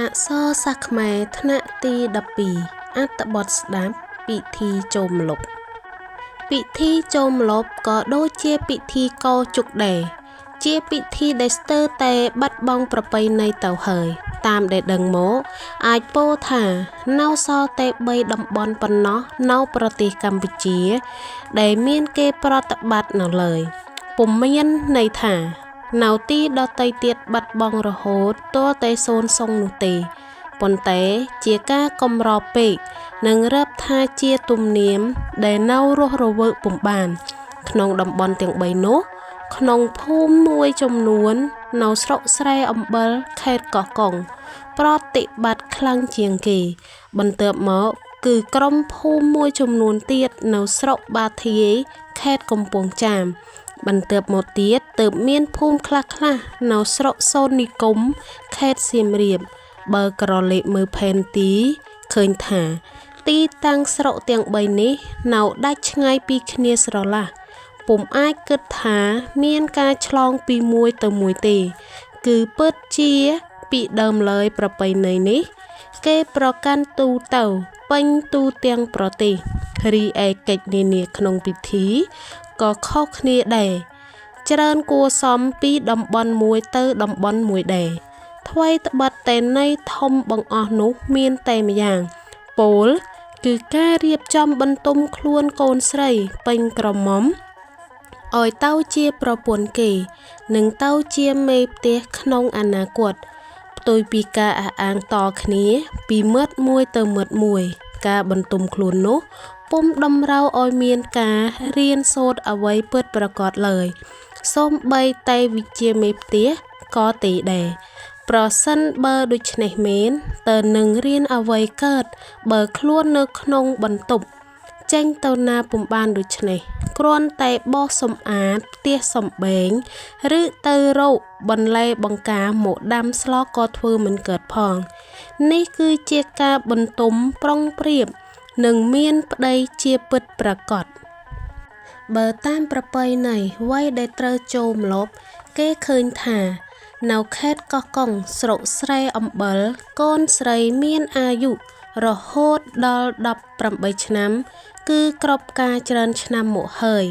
អក្សរសាស្ត្រខ្មែរថ្នាក់ទី12អត្ថបទស្ដាប់ពិធីចូលម្លប់ពិធីចូលម្លប់ក៏ដូចជាពិធីកោជុកដែរជាពិធីដែលស្ទើរតែបាត់បង់ប្រពៃណីទៅហើយតាមដែលដឹងមកអាចពោលថានៅសល់តែ3តំបន់ប៉ុណ្ណោះនៅប្រទេសកម្ពុជាដែលមានគេប្រតិបត្តិនៅឡើយពុំមានន័យថានៅទីដទៃទៀតបាត់បង់រហូតទាល់តែសូន្យសុងនោះទេប៉ុន្តែជាការកម្រពេកនិងរាប់ថាជាទំនៀមដែលនៅរស់រវើកពុំបានក្នុងតំបន់ទាំង3នោះក្នុងភូមិមួយចំនួននៅស្រុកស្រែអំបិលខេត្តកោះកុងប្រតិបត្តិខ្លាំងជាងគេបន្ទាប់មកគឺក្រុមភូមិមួយចំនួនទៀតនៅស្រុកបាធាយខេត្តកំពង់ចាមបន្ទាប់មកទៀតទើបមានភូមិខ្លះៗនៅស្រុកសូត្រនិគមខេត្តសៀមរាបបើក្រឡេកមើលផែនទីឃើញថាទីតាំងស្រុកទាំង3នេះនៅដាច់ឆ្ងាយពីគ្នាស្រឡះពុំអាចគិតថាមានការឆ្លងពីមួយទៅមួយទេគឺពិតជាពីដើមឡើយប្រពៃណីនេះគេប្រកាន់ទូទៅពេញទូទាំងប្រទេសរីឯកិច្ចនានាក្នុងពិធីក៏ខុសគ្នាដែរច្រើនគួរសមពីតំបន់មួយទៅតំបន់មួយដែរថ្វីត្បិតតែន័យធំបង្អស់នោះមានតែម្យ៉ាងពោលគឺការរៀបចំបន្ទុំខ្លួនកូនស្រីពេញក្រមុំឲ្យទៅជាប្រពន្ធគេនិងទៅជាមេផ្ទះក្នុងអនាគតផ្ទុយពីការអះអាងតគ្នាពីមាត់មួយទៅមាត់មួយការបន្ទុំខ្លួននោះពុំតម្រូវឲ្យមានការរៀនសូត្រអ្វីពិតប្រាកដឡើយសូម្បីតែវិជ្ជាមេផ្ទះក៏ទេដែរប្រសិនបើដូច្នេះមែនតើនឹងរៀនអ្វីកើតបើខ្លួននៅក្នុងបន្ទប់ចេញទៅណាពុំបានដូច្នេះគ្រាន់តែបោសសម្អាតផ្ទះសម្បែងឬទៅរកបន្លែបង្ការមកដាំស្លក៏ធ្វើមិនកើតផងនេះគឺជាការបន្ទុំប្រុងប្រៀបនឹងមានប្តីជាពិតប្រាកដបើតាមប្រពៃណីវ័យដែលត្រូវចូលម្លប់គេឃើញថានៅខេត្តកោះកុងស្រុកស្រែអំបិលកូនស្រីមានអាយុរហូតដល់18ឆ្នាំគឺគ្រប់ការច្រើនឆ្នាំមកហើយ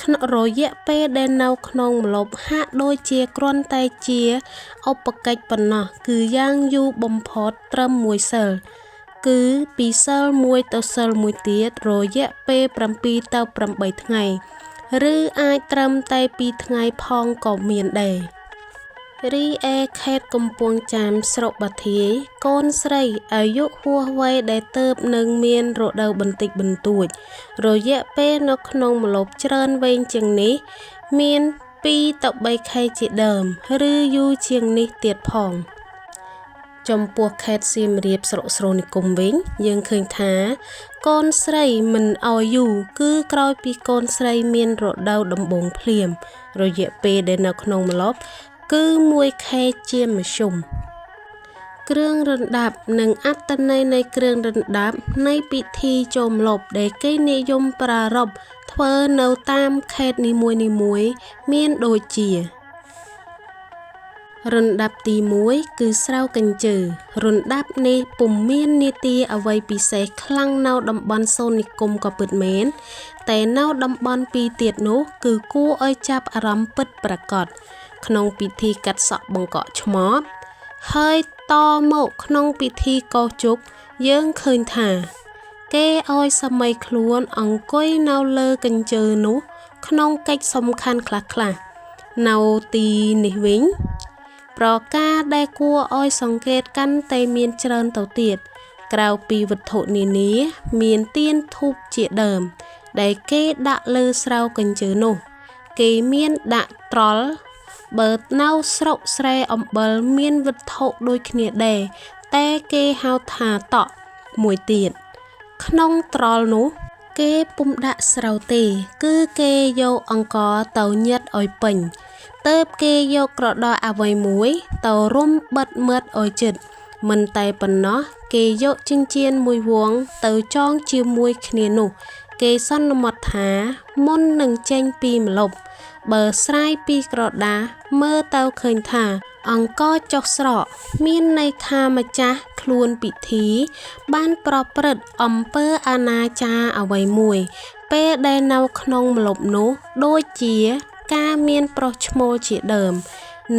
ក្នុងរយៈពេលដែលនៅក្នុងម្លប់ហាក់ដូចជាគ្រាន់តែជាឧបកិច្ចប៉ុណ្ណោះគឺយ៉ាងយូរបំផុតត្រឹមមួយសិលគឺពីសិលមួយទៅសិលមួយទៀតរយៈពេល7ទៅ8ថ្ងៃឬអាចត្រឹមតែ2ថ្ងៃផងក៏មានដែររីឯខេត្តកំពង់ចាមស្រុកបាធាយកូនស្រីអាយុហួសវ័យដែលទើបនឹងមានរដូវបន្តិចបន្តួចរយៈពេលនៅក្នុងម្លប់ច្រើនវែងជាងនេះមាន2ទៅ3ខែជាដើមឬយូរជាងនេះទៀតផងចំពោះខេត្តសៀមរាបស្រុកស្រនិគមវិញយើងឃើញថាកូនស្រីមិនឲ្យយូរគឺក្រោយពីកូនស្រីមានរដូវដំបូងភ្លាមរយៈពេលដែលនៅក្នុងម្លប់គឺមួយខែជាមធ្យមគ្រឿងរណ្ដាប់និងអត្ថន័យនៃគ្រឿងរណ្ដាប់នៃពិធីចូលម្លប់ដែលគេនិយមប្រារព្ធធ្វើនៅតាមខេត្តនីមួយៗមានដូចជារណ្ដាប់ទី1គឺស្រូវកញ្ជើរណ្ដាប់នេះពុំមាននាទីអ្វីពិសេសខ្លាំងនៅតំបន់សូត្រនិគមក៏ពិតមែនតែនៅតំបន់ពីរទៀតនោះគឺគួរឲ្យចាប់អារម្មណ៍ពិតប្រាកដក្នុងពិធីកាត់សក់បង្កក់ឆ្មបហើយតមកក្នុងពិធីកោសជុកយើងឃើញថាគេឲ្យសាមីខ្លួនអង្គុយនៅលើកញ្ជើនោះក្នុងកិច្ចសំខាន់ខ្លះៗនៅទីនេះវិញប្រការដែលគួរឲ្យសង្កេតកាន់តែមានច្រើនទៅទៀតក្រៅពីវត្ថុនានាមានទៀនធូបជាដើមដែលគេដាក់លើស្រូវកញ្ជើនោះគេមានដាក់ត្រល់បើនៅស្រុកស្រែអំបិលមានវត្ថុដូចគ្នាដែរតែគេហៅថាតក់មួយទៀតក្នុងត្រល់នោះគេពុំដាក់ស្រូវទេគឺគេយកអង្ករទៅញិតឲ្យពេញទើបគេយកក្រដាសអ្វីមួយទៅរុំបិទមាត់ឲ្យជិតមិនតែប៉ុណ្ណោះគេយកចិញ្ចៀនមួយវងទៅចងជាមួយគ្នានោះគេសន្មតថាមុននឹងចេញពីម្លប់ បើស្រាយពីក្រដាសមើលទៅឃើញថា អង្ករចុះស្រក មានន័យថាម្ចាស់ខ្លួនពិធីបានប្រព្រឹត្តអំពើអនាចារអ្វីមួយ ពេលដែលនៅក្នុងម្លប់នោះ ដូចជាការមានប្រុសឈ្មោលជាដើម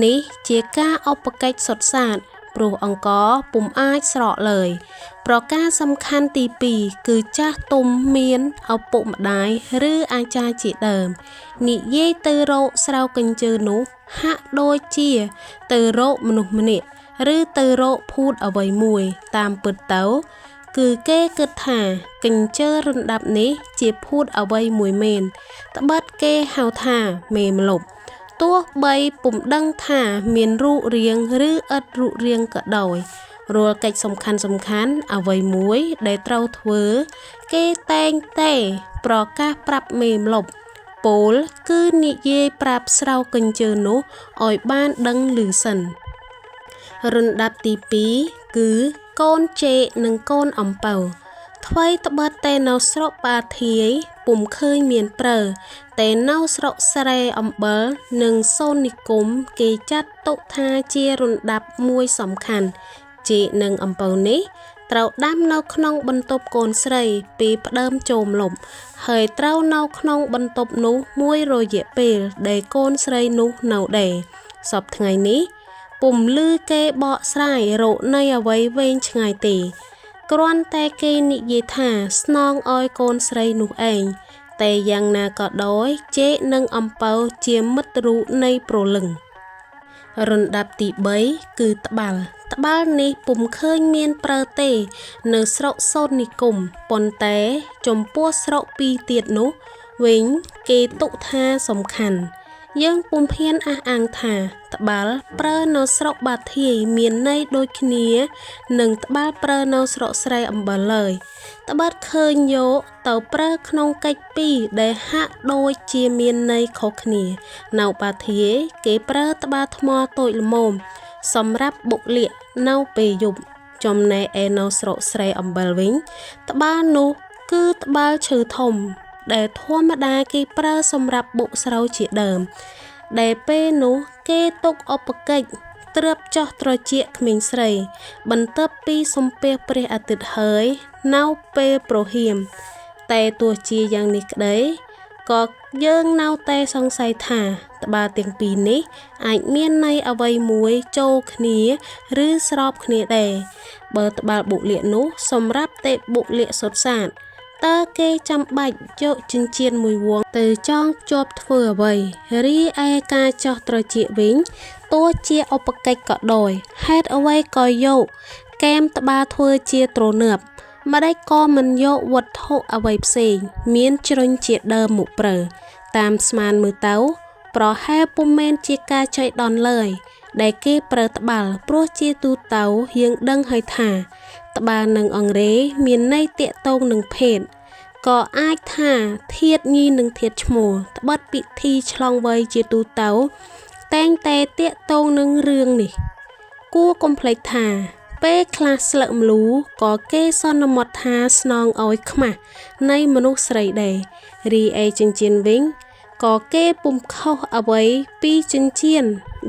នេះជាការឧបកិច្ចសុទ្ធសាធ ព្រោះអង្ករពុំអាចស្រកឡើយ ប្រការសំខាន់ទី 2 គឺចាស់ទុំមានឪពុកម្ដាយ ឬអាចារ្យជាដើម និយាយទៅរកស្រូវកញ្ជើនោះ ហាក់ដូចជាទៅរកមនុស្សម្នាក់ ឬទៅរកភូតអ្វីមួយ តាមពិតទៅ គឺគេគិតថាកញ្ជើរណ្ដាប់នេះជាភូតអ្វីមួយមែន ត្បិតគេហៅថាមេម្លប់ ទោះបីពុំដឹងថាមានរូបរាង ឬឥតរូបរាងក៏ដោយ រាល់កិច្ចសំខាន់ៗអ្វីមួយដែលត្រូវធ្វើ គេតែងតែប្រកាសប្រាប់មេម្លប់ ពោលគឺនិយាយប្រាប់ស្រូវកញ្ជើនោះឲ្យបានដឹងឮសិន រណ្ដាប់ទី 2 គឺកូនចេកនិងកូនអំពៅ ថ្វីត្បិតតែនៅស្រុកបាធាយពុំឃើញមានប្រើ តែនៅស្រុកស្រែអំបិលនិងសូន្យនិគមគេចាត់ទុកថាជារណ្ដាប់មួយសំខាន់ ចេកនិងអំពៅនេះត្រូវដាំនៅក្នុងបន្ទប់កូនស្រីពេលផ្ដើមចូលម្លប់ ហើយត្រូវនៅក្នុងបន្ទប់នោះមួយរយៈពេលដែលកូនស្រីនោះនៅដែរ សព្វថ្ងៃនេះពុំឮគេបកស្រាយរកន័យអ្វីវែងឆ្ងាយទេ គ្រាន់តែគេនិយាយថាស្នងឲ្យកូនស្រីនោះឯង តែយ៉ាងណាក៏ដោយចេកនិងអំពៅជាមិត្តរូបនៃព្រលឹង រណ្ដាប់ទី 3 គឺត្បាល់ ត្បាល់នេះពុំឃើញមានប្រើទេនៅស្រុកសូត្រនិគម ប៉ុន្តែចំពោះស្រុកពីរទៀតនោះវិញគេទុកថាសំខាន់ យើងពុំហ៊ានអះអាងថា ត្បាល់ប្រើនៅស្រុកបាធាយមានន័យដូចគ្នានឹងត្បាល់ប្រើនៅស្រុកស្រែអំបិលឡើយ ត្បិតឃើញយកទៅប្រើក្នុងកិច្ចពីរដែលហាក់ដូចជាមានន័យខុសគ្នា នៅបាធាយគេប្រើត្បាល់ថ្មតូចល្មមសម្រាប់បុកលៀកនៅពេលយប់ ចំណែកឯនៅស្រុកស្រែអំបិលវិញ ត្បាល់នោះគឺត្បាល់ឈើធំ ដែលធម្មតាគេប្រើសម្រាប់បុកស្រូវជាដើម ដែលពេលនោះគេទុកឧបកិច្ចទ្រើបចោះត្រចៀកក្មេងស្រី បន្ទាប់ពីសំពះព្រះអាទិត្យហើយនៅពេលព្រហៀម តែទោះជាយ៉ាងនេះក្តី ក៏យើងនៅតែសង្ស័យថាត្បាល់ទាំងពីរនេះអាចមានន័យអ្វីមួយចូលគ្នាឬស្របគ្នាដែរ បើត្បាល់បុកលៀកនោះសម្រាប់តែបុកលៀកសុទ្ធសាធ តើគេចាំបាច់យកចិញ្ចៀនមួយវងទៅចងភ្ជាប់ធ្វើអ្វី រីឯការចោះត្រចៀកវិញ ទោះជាឧបកិច្ចក៏ដោយ ហេតុអ្វីក៏យកគែមត្បាល់ធ្វើជាទ្រនាប់ ម្តេចក៏មិនយកវត្ថុអ្វីផ្សេង មានជ្រុញជាដើមមកប្រើ តាមស្មានមើលទៅ ប្រហែលពុំមែនជាការចៃដន្យឡើយ ដែលគេប្រើត្បាល់ ព្រោះជាទូទៅយើងដឹងហើយថា ត្បាល់និងអង្រែមានន័យទាក់ទងនឹងភេទ ក៏អាចថាធាតុញីនិងធាតុឈ្មោល ត្បិតពិធីឆ្លងវ័យជាទូទៅតែងតែទាក់ទងនឹងរឿងនេះ គួរកុំភ្លេចថា ពេលខ្លះស្លឹកម្លូក៏គេសន្មតថាស្នងឲ្យខ្មាស់នៃមនុស្សស្រីដែរ រីឯចិញ្ចៀនវិញ ក៏គេពុំខុសអ្វីពីចិញ្ចៀន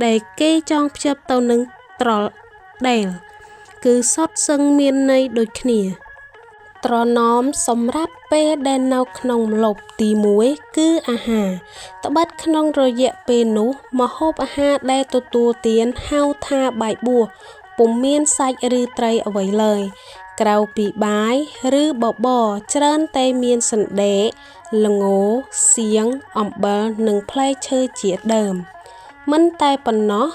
ដែលគេចងភ្ជាប់ទៅនឹងត្រល់ដែល គឺសុទ្ធសឹងមានន័យដូចគ្នា ត្រណមសម្រាប់ពេលដែលនៅក្នុងម្លប់ទី 1 គឺអាហារ ត្បិតក្នុងរយៈពេលនោះម្ហូបអាហារដែលទទួលទានហៅថាបាយបួសពុំមានសាច់ឬត្រីអ្វីឡើយ ក្រៅពីបាយឬបបរច្រើនតែមានសណ្តែក ល្ង សៀង អំបិលនិងផ្លែឈើជាដើម មិនតែប៉ុណ្ណោះ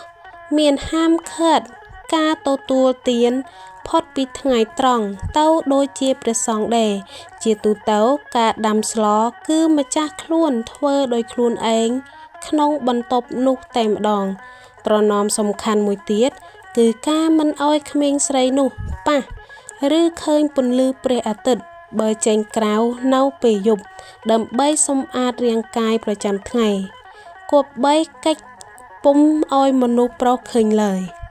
មានហាមឃាត់ការទទួលទានផុតពីថ្ងៃត្រង់ទៅដូចជាព្រះសង្ឃដែរ ជាទូទៅការដាំស្លគឺម្ចាស់ខ្លួនធ្វើដោយខ្លួនឯងក្នុងបន្ទប់នោះតែម្ដង ត្រណមសំខាន់មួយទៀត គឺការមិនឲ្យក្មេងស្រីនោះប៉ះឬឃើញពន្លឺព្រះអាទិត្យបើចេញក្រៅនៅពេលយប់ ដើម្បីសម្អាតរាងកាយប្រចាំថ្ងៃ គប្បីកិច្ចពុំឲ្យមនុស្សប្រុសឃើញឡើយ។